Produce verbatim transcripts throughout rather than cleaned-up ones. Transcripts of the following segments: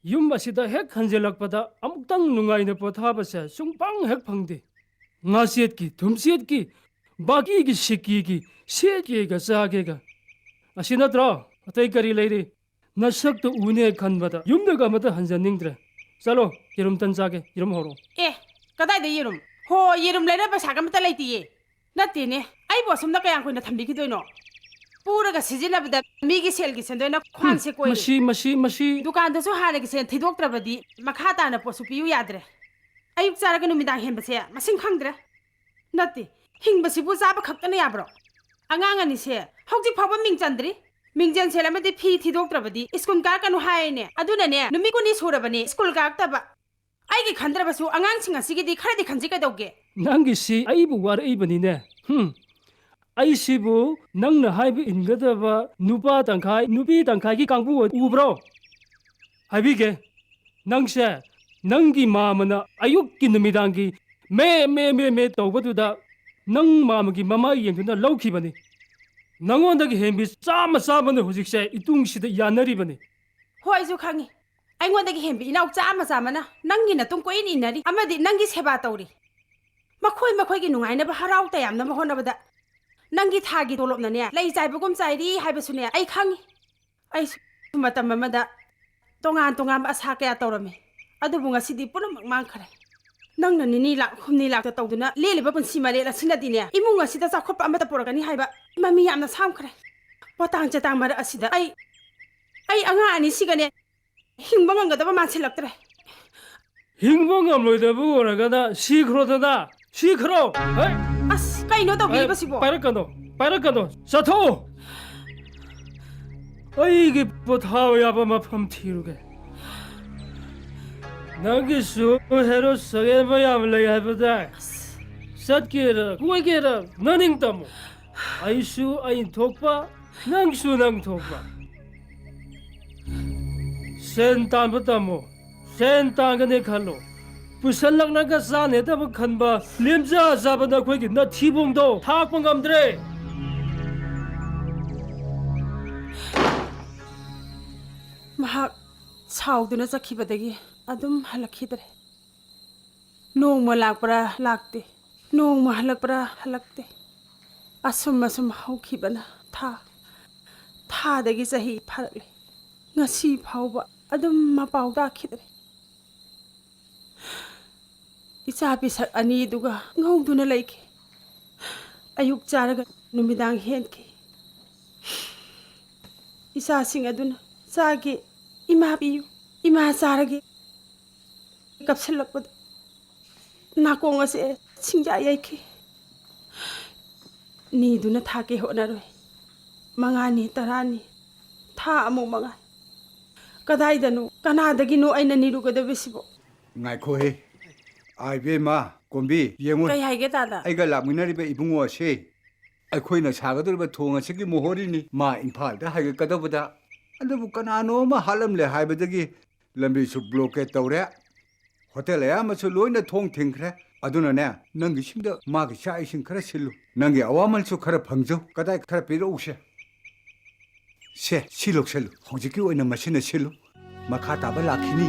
ꯌꯨꯝ ꯑꯁꯤꯗ ꯍꯦꯛ ꯍꯟꯖꯤꯜꯂꯛꯄꯗ ꯑꯃꯨꯛꯇꯪ ꯅꯨꯡꯉꯥꯏꯅ ꯄꯣꯊꯥꯕꯁꯦ ꯁꯨꯡꯐꯪ ꯍꯦꯛ ꯐꯪꯗꯦ꯫ ꯉꯥꯆꯦꯠꯀꯤ, ꯊꯨꯝꯆꯦꯠꯀꯤ, ꯕꯥꯀꯤꯒꯤ ꯁꯤꯀꯤꯒꯤ, ꯁꯦꯠꯀꯦꯒ ꯆꯥꯒꯦꯒ꯫ ꯑꯁꯤ ꯅꯠꯇ꯭ꯔꯣ? ꯑꯇꯩ ꯀꯔꯤ ꯂꯩꯔꯤ? ꯅꯁꯛꯇꯨ ꯎꯅꯦ ꯈꯟꯕꯗ ꯌꯨꯝꯗꯒ ꯑꯃꯇ ꯍꯟꯖꯟꯅꯤꯡꯗ꯭ꯔꯦ꯫ ꯆꯠꯂꯣ, ꯌꯦꯔꯨꯝ ꯇꯟ ꯆꯥꯒꯦ, ꯌꯦꯔꯨꯝ ꯍꯧꯔꯛꯑꯣ꯫ ꯑꯦ, ꯀꯗꯥꯏꯗ ꯌꯦꯔꯨꯝ? ꯍꯣ, ꯌꯦꯔꯨꯝ ꯂꯩꯅꯕ ꯄꯩꯁꯥꯒ ꯑꯃꯇ ꯂꯩꯇꯤꯌꯦ꯫ ꯅꯠꯇꯦꯅꯦ, ꯑꯩꯕꯨ ꯑꯁꯨꯝꯅ ꯀꯌꯥꯝ ꯀꯨꯏꯅ ꯊꯝꯕꯤꯈꯤꯗꯣꯏꯅꯣ? ꯄꯨꯔꯒ ꯁꯤꯖꯤꯟꯅꯕꯗ ꯃꯤꯒꯤ ꯁꯦꯜꯒꯤ ꯁꯦꯟꯗꯣꯏꯅ ꯈ꯭ꯋꯥꯡꯁꯦ ꯀꯣꯏꯔꯦ꯫ ꯃꯁꯤ, ꯃꯁꯤ, ꯃꯁꯤ꯫ ꯗꯨꯀꯥꯟꯗꯁꯨ ꯍꯥꯟꯅꯒꯤ ꯁꯦꯟ ꯊꯤꯗꯣꯛꯇ꯭ꯔꯕꯗꯤ ꯃꯈꯥ ꯇꯥꯅ ꯄꯣꯠꯁꯨ ꯄꯤꯌꯨ ꯌꯥꯗ꯭ꯔꯦ꯫ ꯑꯌꯨꯛ ꯆꯥꯔꯒ ꯅꯨꯃꯤꯗꯥꯡ ꯍꯦꯟꯕꯁꯦ ꯃꯁꯤꯡ ꯈꯪꯗ꯭ꯔꯦ꯫ ꯅꯠꯇꯦ, ꯍꯤꯡꯕꯁꯤꯕꯨ ꯆꯥꯕ ꯈꯛꯇꯅ ꯌꯥꯕ꯭ꯔꯣ? ꯑꯉꯥꯡ ꯑꯅꯤꯁꯦ ꯍꯧꯖꯤꯛ ꯐꯥꯎꯕ ꯃꯤꯡ ꯆꯟꯗ꯭ꯔꯤ꯫ ꯃꯤꯡꯖꯟ ꯁꯦꯜ ꯑꯃꯗꯤ ꯐꯤ ꯊꯤꯗꯣꯛꯇ꯭ꯔꯕꯗꯤ ꯁ꯭ꯀꯨꯜ ꯀꯥꯔꯛꯀꯅꯨ ꯍꯥꯏꯅꯦ꯫ ꯑꯗꯨꯅꯅꯦ, ꯅꯨꯃꯤꯠ ꯀꯨꯟꯅꯤ ꯁꯨꯔꯕꯅꯦ ꯁ꯭ꯀꯨꯜ ꯀꯥꯔꯛꯇꯕ꯫ ꯑꯩꯒꯤ ꯈꯟꯗ꯭ꯔꯕꯁꯨ ꯑꯉꯥꯡꯁꯤꯡ ꯑꯁꯤꯒꯤꯗꯤ ꯈꯔꯗꯤ ꯈꯟꯁꯤ ꯀꯩꯗꯧꯒꯦ? ꯅꯪꯒꯤꯁꯤ ꯑꯩꯕꯨ ꯋꯥꯔꯛꯏꯕꯅꯤꯅꯦ꯫ ꯍꯨꯝ꯫ ꯑꯩꯁꯤꯕꯨ ꯅꯪꯅ ꯍꯥꯏꯕ ꯏꯟꯒꯗꯕ ꯅꯨꯄꯥ ꯇꯪꯈꯥꯏ, ꯅꯨꯄꯤ ꯇꯪꯈꯥꯏꯒꯤ ꯀꯥꯡꯕꯨ ꯑꯣꯏ ꯎꯕ꯭ꯔꯣ? ꯍꯥꯏꯕꯤꯒꯦ, ꯅꯪꯁꯦ ꯅꯪꯒꯤ ꯃꯥꯃꯅ ꯑꯌꯨꯛꯀꯤ ꯅꯨꯃꯤꯗꯥꯡꯒꯤ ꯃꯦ, ꯃꯦ, ꯃꯦ, ꯃꯦ ꯇꯧꯕꯗꯨꯗ ꯅꯪ ꯃꯥꯃꯒꯤ ꯃꯃꯥꯏ ꯌꯦꯡꯗꯨꯅ ꯂꯧꯈꯤꯕꯅꯤ꯫ ꯅꯉꯣꯟꯗꯒꯤ ꯍꯦꯟꯕꯤ ꯆꯥꯝꯃ ꯆꯥꯝꯃꯅ ꯍꯧꯖꯤꯛꯁꯦ ꯏꯇꯨꯡꯁꯤꯗ ꯌꯥꯅꯔꯤꯕꯅꯤ꯫ ꯍꯣꯏ, ꯑꯩꯁꯨ ꯈꯪꯉꯤ꯫ ꯑꯩꯉꯣꯟꯗꯒꯤ ꯍꯦꯟꯕꯤ ꯏꯅꯥꯎ ꯆꯥꯝꯃ ꯆꯥꯝꯃꯅ ꯅꯪꯒꯤ ꯅꯇꯨꯡ ꯀꯣꯏꯏꯟ ꯏꯟꯅꯔꯤ ꯑꯃꯗꯤ ꯅꯪꯒꯤ ꯁꯦꯕꯥ ꯇꯧꯔꯤ꯫ ꯃꯈꯣꯏ ꯃꯈꯣꯏꯒꯤ ꯅꯨꯡꯉꯥꯏꯅꯕ ꯍꯔꯥꯎ ꯇꯌꯥꯝꯅꯕ ꯍꯣꯠꯅꯕꯗ ꯅꯪꯒꯤ ꯊꯥꯒꯤ ꯇꯣꯂꯣꯞꯅꯅꯦ ꯂꯩ ꯆꯥꯏꯕꯒꯨꯝ ꯆꯥꯏꯔꯤ ꯍꯥꯏꯕꯁꯨꯅꯦ ꯑꯩ ꯈꯪꯉꯤ꯫ ꯑꯩꯁꯨ ꯃꯇꯝ ꯑꯃꯗ ꯇꯣꯉꯥꯟ ꯇꯣꯉꯥꯟꯕ ꯑꯁꯥ ꯀꯌꯥ ꯇꯧꯔꯝꯃꯤ, ꯑꯗꯨꯕꯨ ꯉꯁꯤꯗꯤ ꯄꯨꯝꯅꯃꯛ ꯃꯥꯡꯈ꯭ꯔꯦ꯫ ꯅꯪꯅ ꯅꯤꯅꯤ ꯂꯥꯛ ꯍꯨꯝꯅꯤ ꯂꯥꯛꯇ ꯇꯧꯗꯨꯅ ꯂꯦꯜꯂꯤꯕ ꯄꯨꯟꯁꯤ ꯃꯔꯦꯜ ꯑꯁꯤꯅꯗꯤꯅꯦ ꯏꯃꯨꯡ ꯑꯁꯤꯗ ꯆꯥꯎꯈꯠꯄ ꯑꯃꯠꯇ ꯄꯨꯔꯛꯀꯅꯤ ꯍꯥꯏꯕ ꯃꯃꯤ ꯌꯥꯝꯅ ꯁꯥꯝꯈ꯭ꯔꯦ꯫ ꯄꯣꯇꯥꯡ ꯆꯦꯇꯥꯡ ꯃꯔꯛ ꯑꯁꯤꯗ ꯑꯩ, ꯑꯩ ꯑꯉꯥꯡ ꯑꯅꯤꯁꯤꯒꯅꯦ ꯍꯤꯡꯕ ꯉꯝꯒꯗꯕ ꯃꯥꯟꯁꯤꯜꯂꯛꯇ꯭ꯔꯦ꯫ ꯍꯤꯡꯕ ꯉꯝꯂꯣꯏꯗꯕ ꯑꯣꯏꯔꯒꯅ ꯁꯤꯈ꯭ꯔꯣꯗꯅ, ꯁꯤꯈ꯭ꯔꯣ꯫ ꯍꯩ! ꯑꯁ, ꯀꯩꯅꯣ ꯇꯧꯕꯤꯔꯤꯕꯁꯤꯕꯣ? ꯄꯥꯏꯔꯛꯀꯅꯣ, ꯄꯥꯏꯔꯛꯀꯅꯣ, ꯆꯠꯊꯣꯛꯎ꯫ ꯑꯩꯒꯤ ꯄꯣꯊꯥꯕ ꯌꯥꯕ ꯃꯐꯝ ꯊꯤꯔꯨꯒꯦ꯫ ꯅꯪꯒꯤꯁꯨ ꯍꯦꯔꯣ ꯁꯒꯦꯟ ꯃꯌꯥꯝ ꯂꯩ ꯍꯥꯏꯕꯗꯥꯏ? ꯆꯠꯀꯦꯔ ꯀꯣꯏꯒꯦꯔ ꯅꯅꯤꯡ ꯇꯝꯃꯨ꯫ ꯑꯩꯁꯨ ꯑꯩ ꯊꯣꯛꯄ, ꯅꯪꯁꯨ ꯅꯪ ꯊꯣꯛꯄ꯫ ꯁꯦꯟ ꯇꯥꯟꯕ ꯇꯝꯃꯨ꯫ ꯁꯦꯟ ꯇꯥꯟꯒꯅꯤ ꯈꯜꯂꯨ꯫ ꯄꯨꯁꯜꯂꯛꯂꯒ ꯆꯥꯅꯦꯗꯕ ꯈꯟꯕ ꯂꯦꯝꯖ ꯆꯥꯕ ꯅꯈꯣꯏꯒꯤ ꯅꯊꯤꯕꯣꯡꯗꯣ ꯊꯥꯛꯄ ꯉꯝꯗ꯭ꯔꯦ꯫ ꯃꯍꯥꯛ ꯁꯥꯎꯗꯨꯅ ꯆꯠꯈꯤꯕꯗꯒꯤ ꯑꯗꯨꯝ ꯍꯜꯂꯛꯈꯤꯗ꯭ꯔꯦ꯫ ꯅꯣꯡꯃ ꯂꯥꯛꯄ꯭ꯔꯥ ꯂꯥꯛꯇꯦ, ꯅꯣꯡꯃ ꯍꯜꯂꯛꯄ꯭ꯔꯥ ꯍꯜꯂꯛꯇꯦ꯫ ꯑꯁꯨꯝ ꯑꯁꯨꯝ ꯍꯧꯈꯤꯕꯅ ꯊꯥ, ꯊꯥꯗꯒꯤ ꯆꯍꯤ ꯐꯥꯔꯛꯂꯦ꯫ ꯉꯁꯤ ꯐꯥꯎꯕ ꯑꯗꯨꯝ ꯃꯄꯥꯎ ꯇꯥꯈꯤꯗ꯭ꯔꯦ꯫ ꯏꯆꯥ ꯄꯤꯁꯛ ꯑꯅꯤꯗꯨꯒ ꯉꯧꯗꯨꯅ ꯂꯩꯈꯤ꯫ ꯑꯌꯨꯛ ꯆꯥꯔꯒ ꯅꯨꯃꯤꯗꯥꯡ ꯍꯦꯟꯈꯤ꯫ ꯏꯆꯥꯁꯤꯡ ꯑꯗꯨꯅ "ꯆꯥꯒꯦ, ꯏꯃꯥ ꯄꯤꯌꯨ, ꯏꯃꯥ ꯆꯥꯔꯒꯦ" ꯀꯞꯁꯤꯜꯂꯛꯄꯗ ꯅꯥꯀꯣꯡ ꯑꯁꯦ ꯁꯤꯡꯖꯥ ꯌꯩꯈꯤ꯫ ꯅꯤꯗꯨꯅ ꯊꯥꯛꯀꯦ ꯍꯣꯠꯅꯔꯣꯏ꯫ ꯃꯉꯥꯅꯤ, ꯇꯔꯥꯅꯤ, ꯊꯥ ꯑꯃꯨꯛ ꯃꯉꯥꯏ꯫ ꯀꯗꯥꯏꯗꯅꯣ, ꯀꯅꯥꯗꯒꯤꯅꯣ ꯑꯩꯅ ꯅꯤꯔꯨꯒꯗꯕꯁꯤꯕꯣ? ꯉꯥꯏꯈꯣꯍꯦ꯫ ꯑꯥ, ꯏꯕꯦꯝꯃ, ꯀꯣꯝꯕꯤ, ꯌꯦꯡꯉꯨ꯫ ꯀꯩ ꯍꯥꯏꯒꯦ, ꯇꯥꯗ? ꯑꯩꯒ ꯂꯥꯛꯃꯤꯟꯅꯔꯤꯕ ꯏꯕꯨꯡꯉꯣ ꯑꯁꯤ ꯑꯩꯈꯣꯏꯅ ꯁꯥꯒꯗꯧꯔꯤꯕ ꯊꯣꯡ ꯑꯁꯤꯒꯤ ꯃꯣꯍꯣꯔꯤꯅꯤ꯫ ꯃꯥ ꯏꯝꯐꯥꯜꯗ ꯍꯥꯏꯒꯠꯀꯗꯧꯕꯗ, ꯑꯗꯨꯕꯨ ꯀꯅꯥꯅꯣ ꯑꯃ ꯍꯥꯠꯂꯝꯂꯦ ꯍꯥꯏꯕꯗꯒꯤ ꯂꯝꯕꯤꯁꯨ ꯕ꯭ꯂꯣꯀꯦꯠ ꯇꯧꯔꯦ꯫ ꯍꯣꯇꯦꯜ ꯑꯌꯥꯝꯕꯁꯨ ꯂꯣꯏꯅ ꯊꯣꯡ ꯊꯤꯡꯈ꯭ꯔꯦ꯫ ꯑꯗꯨꯅꯅꯦ, ꯅꯪꯒꯤꯁꯤꯡꯗ ꯃꯥꯒꯤ ꯆꯥꯛ ꯏꯁꯤꯡ ꯈꯔ ꯁꯤꯜꯂꯨ꯫ ꯅꯪꯒꯤ ꯑꯋꯥꯃꯜꯁꯨ ꯈꯔ ꯐꯪꯖꯧ꯫ ꯀꯗꯥꯏ ꯈꯔ ꯄꯤꯔꯛꯎꯁꯦ꯫ ꯁꯦ, ꯁꯤ ꯂꯧꯁꯜꯂꯨ꯫ ꯍꯧꯖꯤꯛꯀꯤ ꯑꯣꯏꯅ ꯃꯁꯤꯅ ꯁꯤꯜꯂꯨ꯫ ꯃꯈꯥ ꯇꯥꯕ ꯂꯥꯛꯈꯤꯅꯤ꯫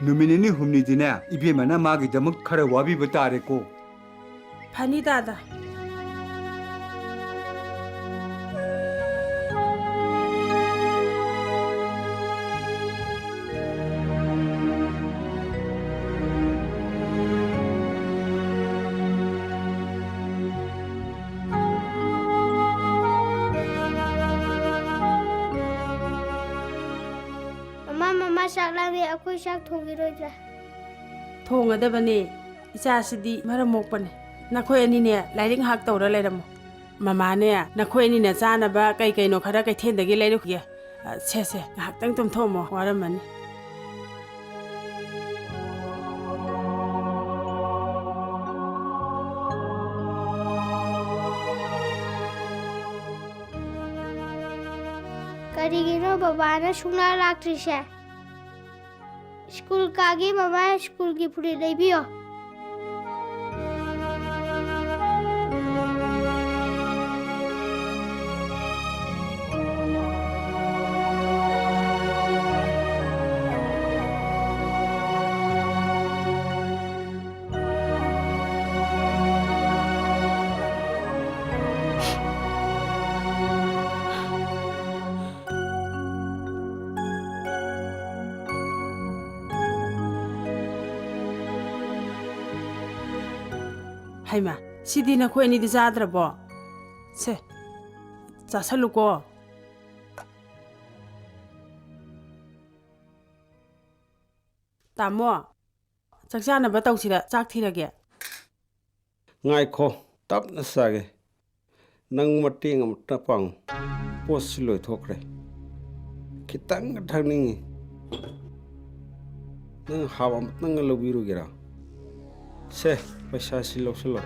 ꯅꯨꯃꯤꯠ ꯅꯤꯅꯤ ꯍꯨꯝꯅꯤꯗꯤꯅꯦ, ꯏꯕꯦꯝꯃꯅ ꯃꯥꯒꯤꯗꯃꯛ ꯈꯔ ꯋꯥꯕꯤꯕ ꯇꯥꯔꯦꯀꯣ꯫ ꯐꯅꯤ, ꯇꯥꯗ꯫ ꯃꯃꯥ, ꯃꯃꯥ, ꯆꯥꯛ ꯂꯥꯝꯃꯦ, ꯑꯩꯈꯣꯏ ꯆꯥꯛ ꯊꯣꯡꯈꯤꯔꯣꯏꯗ꯭ꯔꯥ? ꯊꯣꯡꯒꯗꯕꯅꯦ꯫ ꯏꯆꯥꯁꯤꯗꯤ ꯃꯔꯝ ꯃꯣꯛꯄꯅꯦ꯫ ꯅꯈꯣꯏ ꯑꯅꯤꯅꯦ, ꯂꯥꯏꯔꯤꯛ ꯉꯥꯏꯍꯥꯛ ꯇꯧꯔ ꯂꯩꯔꯝꯃꯣ꯫ ꯃꯃꯥꯅꯦ, ꯅꯈꯣꯏ ꯑꯅꯤꯅ ꯆꯥꯅꯕ ꯀꯩ ꯀꯩꯅꯣ ꯈꯔ ꯀꯩꯊꯦꯜꯗꯒꯤ ꯂꯩꯔꯨꯈꯤꯒꯦ꯫ ꯑ, ꯁꯦ, ꯁꯦ, ꯉꯥꯏꯍꯥꯛꯇꯪ ꯇꯨꯝꯊꯣꯛꯑꯝꯃꯣ, ꯋꯥꯔꯝꯃꯅꯤ꯫ ꯀꯔꯤꯒꯤꯅꯣ ꯕꯕꯥꯅ ꯁꯨꯡꯂꯥꯛ ꯂꯥꯛꯇ꯭ꯔꯤꯁꯦ? ꯁ꯭ꯀꯨꯜ ꯀꯥꯒꯦ ꯃꯃꯥ, ꯁ꯭ꯀꯨꯜꯒꯤ ꯐꯨꯔꯤꯠ ꯂꯩꯕꯤꯌꯣ꯫ ꯍꯩꯃꯥ, ꯁꯤꯗꯤ ꯅꯈꯣꯏ ꯑꯅꯤꯗꯤ ꯆꯥꯗ꯭ꯔꯕꯣ? ꯁꯦ, ꯆꯥꯁꯜꯂꯨꯀꯣ꯫ ꯇꯥꯃꯣ, ꯆꯥꯛ ꯆꯥꯅꯕ ꯇꯧꯁꯤꯔ, ꯆꯥꯛ ꯊꯤꯔꯒꯦ? ꯉꯥꯏꯈꯣ, ꯇꯞꯅ ꯆꯥꯒꯦ꯫ ꯅꯪ ꯃꯇꯦꯡ ꯑꯃꯇ ꯄꯥꯡꯉꯨ꯫ ꯄꯣꯠꯁꯤ ꯂꯣꯏꯊꯣꯛꯈ꯭ꯔꯦ꯫ ꯈꯤꯇꯪꯒ ꯊꯛꯅꯤꯡꯉꯤ꯫ ꯅꯪ ꯍꯥꯞ ꯑꯃꯇꯪꯒ ꯂꯧꯕꯤꯔꯨꯒꯦꯔꯥ? ꯁꯦ, ꯄꯩꯁꯥꯁꯤ ꯂꯧꯁꯤꯜꯂꯣ꯫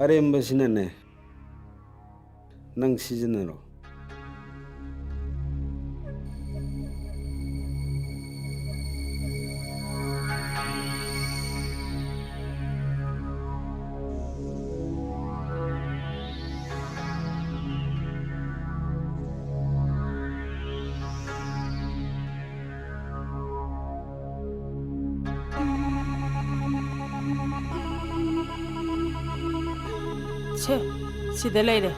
ꯑꯔꯦꯝꯕꯁꯤꯅꯅꯦ, ꯅꯪ ꯁꯤꯖꯤꯟꯅꯔꯣ꯫ ꯁꯦ, ꯁꯤꯗ ꯂꯩꯔꯦ꯫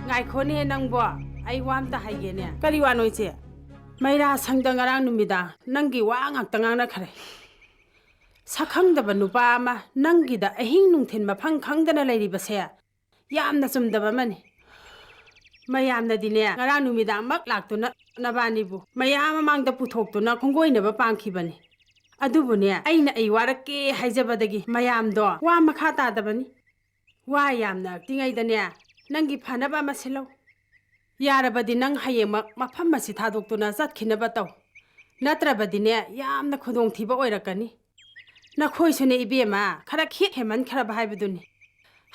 ꯉꯥꯏꯈꯣꯅꯦ ꯅꯪꯕꯣ, ꯑꯩ ꯋꯥ ꯑꯝꯇ ꯍꯥꯏꯒꯦꯅꯦ꯫ ꯀꯔꯤ ꯋꯥꯅꯣ ꯏꯆꯦ? ꯃꯩꯔꯥ ꯁꯪꯗ ꯉꯔꯥꯡ ꯅꯨꯃꯤꯗꯥꯡ ꯅꯪꯒꯤ ꯋꯥ ꯉꯥꯛꯇ ꯉꯥꯡꯅꯈ꯭ꯔꯦ꯫ ꯁꯛꯈꯪꯗꯕ ꯅꯨꯄꯥ ꯑꯃ ꯅꯪꯒꯤꯗ ꯑꯍꯤꯡ ꯅꯨꯡꯊꯤꯜ ꯃꯐꯝ ꯈꯪꯗꯅ ꯂꯩꯔꯤꯕꯁꯦ ꯌꯥꯝꯅ ꯆꯨꯝꯗꯕ ꯑꯃꯅꯤ꯫ ꯃꯌꯥꯝꯅꯗꯤꯅꯦ, ꯉꯔꯥꯡ ꯅꯨꯃꯤꯗꯥꯡꯃꯛ ꯂꯥꯛꯇꯨꯅ ꯅꯕꯥꯅꯤꯕꯨ ꯃꯌꯥꯝ ꯃꯃꯥꯡꯗ ꯄꯨꯊꯣꯛꯇꯨꯅ ꯈꯣꯡꯒꯣꯏꯅꯕ ꯄꯥꯝꯈꯤꯕꯅꯤ꯫ ꯑꯗꯨꯕꯨꯅꯦ, ꯑꯩꯅ ꯑꯩ ꯋꯥꯔꯛꯀꯦ ꯍꯥꯏꯖꯕꯗꯒꯤ ꯃꯌꯥꯝꯗꯣ ꯋꯥ ꯃꯈꯥ ꯇꯥꯗꯕꯅꯤ꯫ ꯋꯥ ꯌꯥꯝꯅ ꯉꯥꯡꯂꯤꯉꯩꯗꯅꯦ, ꯅꯪꯒꯤ ꯐꯅꯕ ꯑꯃ ꯁꯤꯜꯂꯧ꯫ ꯌꯥꯔꯕꯗꯤ ꯅꯪ ꯍꯌꯦꯡꯃꯛ ꯃꯐꯝ ꯑꯁꯤ ꯊꯥꯗꯣꯛꯇꯨꯅ ꯆꯠꯈꯤꯅꯕ ꯇꯧ꯫ ꯅꯠꯇ꯭ꯔꯕꯗꯤꯅꯦ, ꯌꯥꯝꯅ ꯈꯨꯗꯣꯡꯊꯤꯕ ꯑꯣꯏꯔꯛꯀꯅꯤ꯫ ꯅꯈꯣꯏꯁꯨꯅꯦ ꯏꯕꯦꯝꯃ, ꯈꯔ ꯈꯦꯛ ꯍꯦꯟꯃꯟꯈ꯭ꯔꯕ ꯍꯥꯏꯕꯗꯨꯅꯤ꯫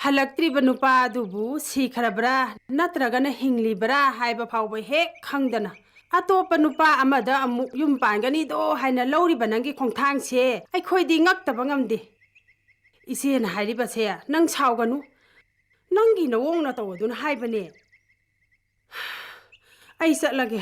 ꯍꯜꯂꯛꯇ꯭ꯔꯤꯕ ꯅꯨꯄꯥ ꯑꯗꯨꯕꯨ ꯁꯤꯈ꯭ꯔꯕ꯭ꯔꯥ ꯅꯠꯇ꯭ꯔꯒꯅ ꯍꯤꯡꯂꯤꯕ꯭ꯔꯥ ꯍꯥꯏꯕ ꯐꯥꯎꯕ ꯍꯦꯛ ꯈꯪꯗꯅ, ꯑꯇꯣꯞꯄ ꯅꯨꯄꯥ ꯑꯃꯗ ꯑꯃꯨꯛ ꯌꯨꯝ ꯄꯥꯟꯒꯅꯤꯗꯣ ꯍꯥꯏꯅ ꯂꯧꯔꯤꯕ ꯅꯪꯒꯤ ꯈꯣꯡꯊꯥꯡꯁꯦ ꯑꯩꯈꯣꯏꯗꯤ ꯉꯛꯇꯕ ꯉꯝꯗꯦ꯫ ꯏꯆꯦꯅ ꯍꯥꯏꯔꯤꯕꯁꯦ ꯅꯪ ꯁꯥꯎꯒꯅꯨ꯫ ꯅꯪꯒꯤ ꯅꯋꯣꯡ ꯅꯇꯧ ꯑꯗꯨꯅ ꯍꯥꯏꯕꯅꯦ꯫ ꯑꯩ ꯆꯠꯂꯒꯦ꯫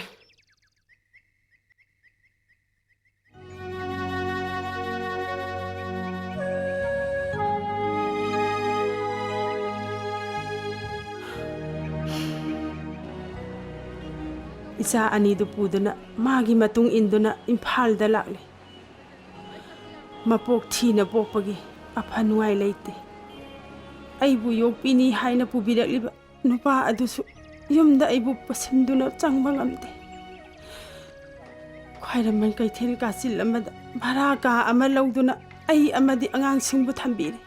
ꯏꯆꯥ ꯑꯅꯤꯗꯨ ꯄꯨꯗꯨꯅ ꯃꯥꯒꯤ ꯃꯇꯨꯡ ꯏꯟꯗꯨꯅ ꯏꯝꯐꯥꯜꯗ ꯂꯥꯛꯂꯦ꯫ ꯃꯄꯣꯛ ꯊꯤꯅ ꯄꯣꯛꯄꯒꯤ ꯑꯐ ꯅꯨꯡꯉꯥꯏ ꯂꯩꯇꯦ꯫ ꯑꯩꯕꯨ ꯌꯣꯛꯄꯤꯅꯤ ꯍꯥꯏꯅ ꯄꯨꯕꯤꯔꯛꯂꯤꯕ ꯅꯨꯄꯥ ꯑꯗꯨꯁꯨ ꯌꯨꯝꯗ ꯑꯩꯕꯨ ꯄꯨꯁꯤꯟꯗꯨꯅ ꯆꯪꯕ ꯉꯝꯗꯦ꯫ ꯈ꯭ꯋꯥꯏꯔꯝꯕꯟ ꯀꯩꯊꯦꯜ ꯀꯥꯆꯤꯜ ꯑꯃꯗ ꯚꯔꯥ ꯀꯥ ꯑꯃ ꯂꯧꯗꯨꯅ ꯑꯩ ꯑꯃꯗꯤ ꯑꯉꯥꯡꯁꯤꯡꯕꯨ ꯊꯝꯕꯤꯔꯦ꯫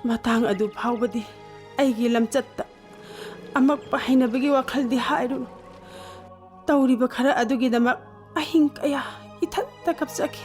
ꯃꯇꯥꯡ ꯑꯗꯨ ꯐꯥꯎꯕꯗꯤ ꯑꯩꯒꯤ ꯂꯝꯆꯠꯇ ꯑꯃꯛꯄ ꯍꯩꯅꯕꯒꯤ ꯋꯥꯈꯜꯗꯤ ꯍꯥꯏꯔꯨꯅꯨ꯫ ꯇꯧꯔꯤꯕ ꯈꯔ ꯑꯗꯨꯒꯤꯗꯃꯛ ꯑꯍꯤꯡ ꯀꯌꯥ ꯏꯊꯟꯇ ꯀꯞꯆꯈꯤ꯫